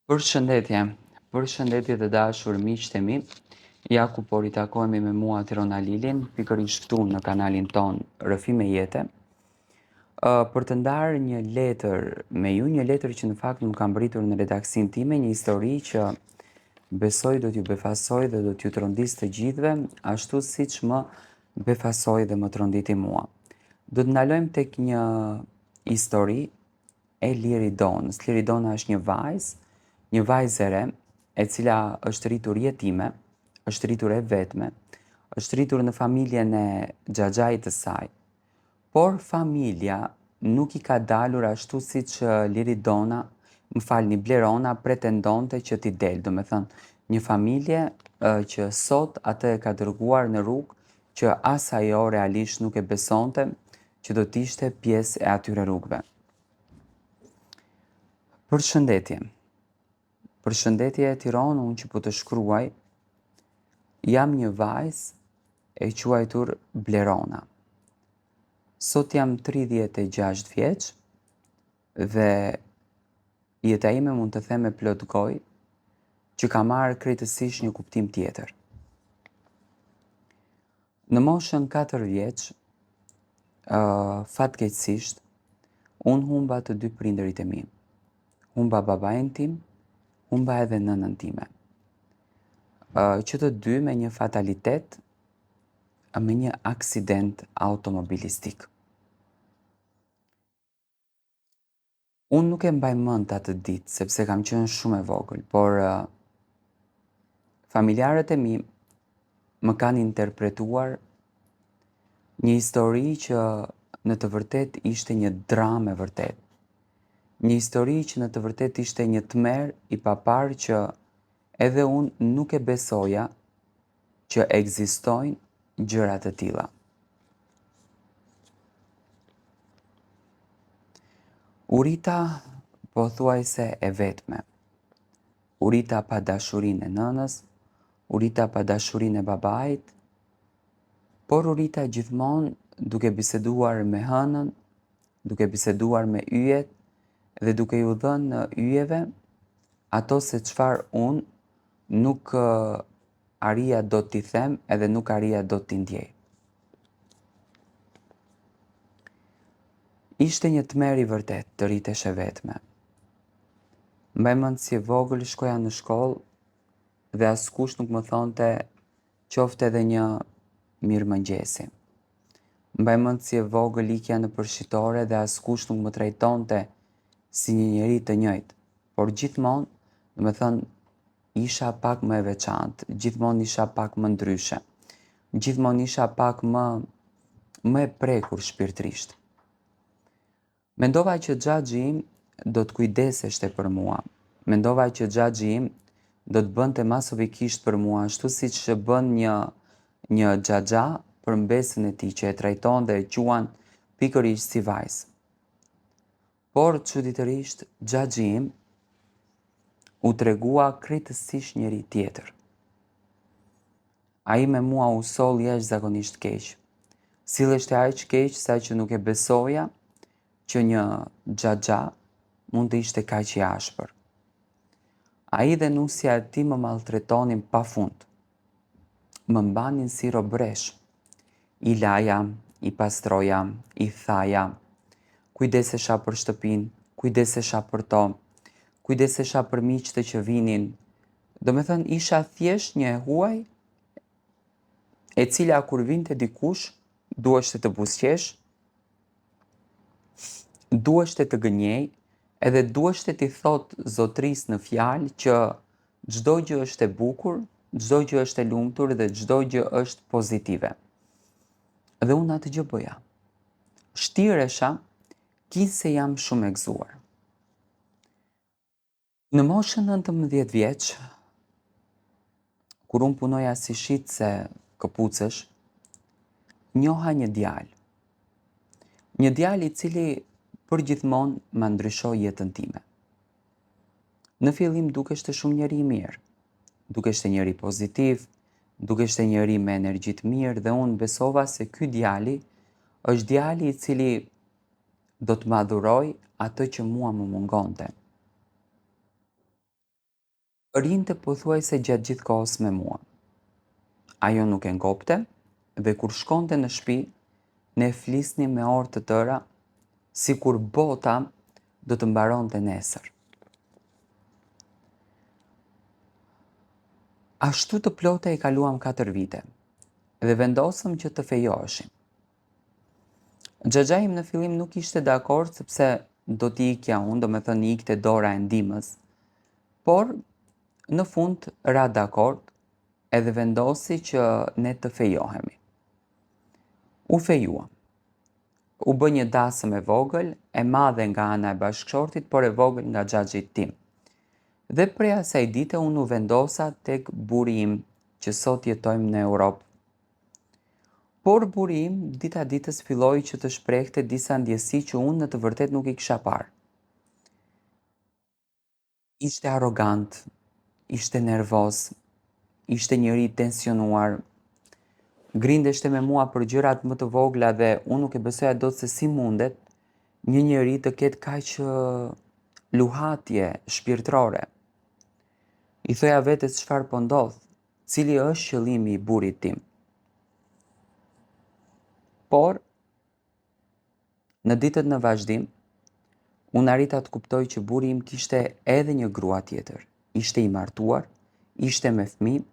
Përshëndetje, përshëndetje të dashur miqtë e mi. Ja ku po ritakohemi me mua Tirona Lilin, pikërisht këtu në kanalin tonë Rrëfime Jete. Uh, për të ndarë një letër me ju, një letër që në fakt më ka mbërritur në redaksinë time, një histori që besoj do t'ju befasojë dhe do t'ju trondisë të gjithëve, ashtu siç më befasoi dhe më tronditi mua. Do të ndalojmë tek një histori e Liridonës. Liridona është një vajzë, një vajzë e re, e cila është rritur jetime, është rritur e vetme, është rritur në familjen e xhaxhait të saj. Por familja nuk i ka dalur ashtu siç Liridona, më falni, Blerona pretendonte që t'i del, domethënë, një familje që sot atë e ka dërguar në rrugë që as ajo realisht nuk e besonte që do të ishte pjesë e atyre rrugëve. Përshëndetje. Përshëndetje Tironë, unë që po të shkruaj, jam një vajzë e quajtur Blerona. Sot jam 36 vjeç dhe jeta ime mund të them me plot gojë që ka marrë krejtësisht një kuptim tjetër. Në moshën 4 vjeç, uh, fatkeqësisht, unë humba të dy prindërit e mi. Humba babain tim, humba edhe nënën time. Uh, që të dy me një fatalitet, me një aksident automobilistik. Unë nuk e mbaj mend atë ditë, sepse kam qenë shumë e vogël, por uh, familjarët e mi më kanë interpretuar një histori që në të vërtetë ishte një dramë e vërtetë. Një histori që në të vërtetë ishte një tmerr i paparë që edhe unë nuk e besoja që ekzistojnë gjëra të tilla. U rrita pothuajse e vetme. U rrita pa dashurinë e nënës, u rrita pa dashurinë e babait, por u rrita gjithmonë duke biseduar me hënën, duke biseduar me yjet dhe duke iu dhënë yjeve ato se çfarë unë nuk arrija dot t'i them edhe nuk arrija dot t'i ndjej. Ishte një tmerr i vërtetë të rritesh e vetme. Mbaj mend si e vogël shkoja në shkollë dhe askush nuk më thonte qoftë edhe një mirëmëngjesi. Mbaj mend si e vogël ikja nëpër shitore dhe askush nuk më trajtonte si një njeri të njëjtë, por gjithmonë, domethënë, isha pak më e veçantë, gjithmonë isha pak më ndryshe, gjithmonë isha pak më më e prekur shpirtërisht. Mendova që xhaxhi im do të kujdeseshte për mua. Mendova që xhaxhi im do të bënte masovikisht për mua ashtu siç bën një një xhaxha për mbesën e tij që e trajton dhe e quan pikërisht si vajzë. Por çuditërisht xhaxhi im u tregua krejtësisht njeri tjetër. Ai me mua u soll jashtëzakonisht keq. Silleshte aq keq saqë nuk e besoja që një xhaxha mund të ishte kaq i ashpër. Ai dhe nusja e tij më maltretonin pa fund. Më mbanin si robëreshë. I laja, i pastroja, i thaja. Kujdesesha për shtëpinë, kujdesesha për to, kujdesesha për miqtë që vinin, Domethënë isha thjesht një e huaj e cila kur vinte dikush duheshte të buzëqesh, duheshte të gënjej, edhe duheshte t'i thotë zotërisë në fjalë që çdo gjë është e bukur, çdo gjë është e lumtur dhe çdo gjë është pozitive. Dhe unë atë gjë bëja. Shtiresha, kinse jam shumë e gëzuar. Në moshën 19 vjeç, kur unë punoja si shitëse këpucësh, njoha një djalë. Një djalë i cili përgjithmonë ma ndryshoi jetën time. Në fillim dukeshte shumë njeri i mirë, dukeshte njeri pozitiv, dukeshte njeri me energji të mirë dhe unë besova se ky djali është djali i cili do të ma dhurojë atë që mua më mungonte. Rrinte pothuajse gjatë gjithë kohës me mua. Ajo nuk e ngopte dhe kur shkonte në shtëpi, ne flisnim me orë të tëra, sikur bota do të mbaronte nesër. Ashtu të plota i kaluam 4 vite dhe vendosëm që të fejoheshim. Xhaxhai im në fillim nuk ishte dakord sepse do t'i ikja unë, domethënë i ikte dora e ndihmës, por në fund ra dakord edhe vendosi që ne të fejohemi. U fejuam. U bë një dasëm e vogël, e madhe nga ana e bashkëshortit, por e vogël nga xhaxhi tim. Dhe prej asaj dite unë u vendosa tek burri im, që sot jetojmë në Europë. Por burri im dita ditës filloi që të shprehte disa ndjesi që unë në të vërtetë nuk i kisha parë. Ishte arrogant, ishte nervoz, ishte njeri i tensionuar, grindeshte me mua për gjërat më të vogla dhe unë nuk e besoja dot se si mundet një njeri të ketë kaq luhatje shpirtërore. I thoja vetes çfarë po ndodh, cili është qëllimi i burrit tim. Por Në ditët në vazhdim, unë arrita të kuptoj që burri im kishte edhe një grua tjetër. Ishte i martuar, ishte me fëmijë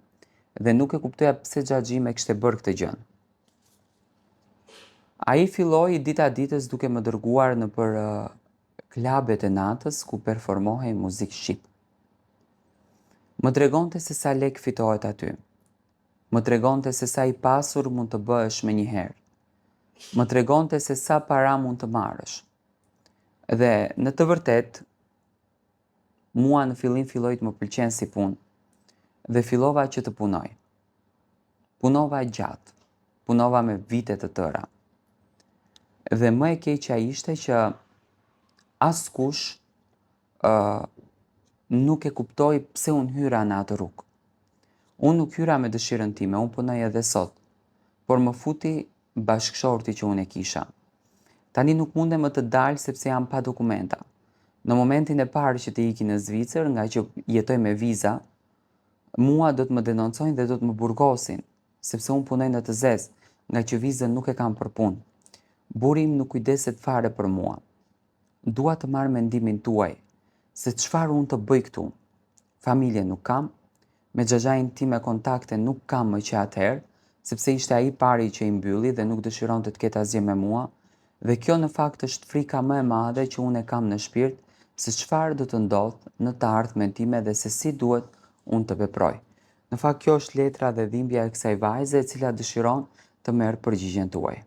dhe nuk e kuptoja pse xhaxhi im e kishte bërë këtë gjë. Ai filloi dita ditës duke më dërguar nëpër klabet e natës ku performohej muzikë shqip. Më tregonte se sa lek fitohet aty. Më tregonte se sa i pasur mund të bëhesh menjëherë. Më tregonte se sa para mund të marrësh. Dhe në të vërtetë, mua në fillim filloi të më pëlqen si punë dhe fillova që të punoj. Punova gjatë, punova me vite të tëra. Dhe më e keqja ishte që askush uh, nuk e kuptoi pse unë hyra në atë rrugë. Unë nuk hyra me dëshirën time, unë punoj edhe sot, por më futi bashkëshorti që unë e kisha. Tani nuk mundem më të dal sepse jam pa dokumenta. Në momentin e parë që të iki në Zvicër, ngaqë jetoj me viza, mua do të më denoncojnë dhe do të më burgosin, sepse unë punoj në të zezë, ngaqë vizën nuk e kam për punë. Burri im nuk kujdeset fare për mua. Dua të marr mendimin tuaj, se çfarë unë të bëj këtu. Familje nuk kam, me xhaxhain tim e kontakte nuk kam më që atëherë, sepse ishte ai i pari që i mbylli dhe nuk dëshironte të ketë asgjë me mua, dhe kjo në fakt është frika më e madhe që unë e kam në shpirt se çfarë do të ndodhë në të ardhmen time dhe se si duhet unë të veproj. Në fakt kjo është letra dhe dhimbja e kësaj vajze e cila dëshiron të merr përgjigjen tuaj.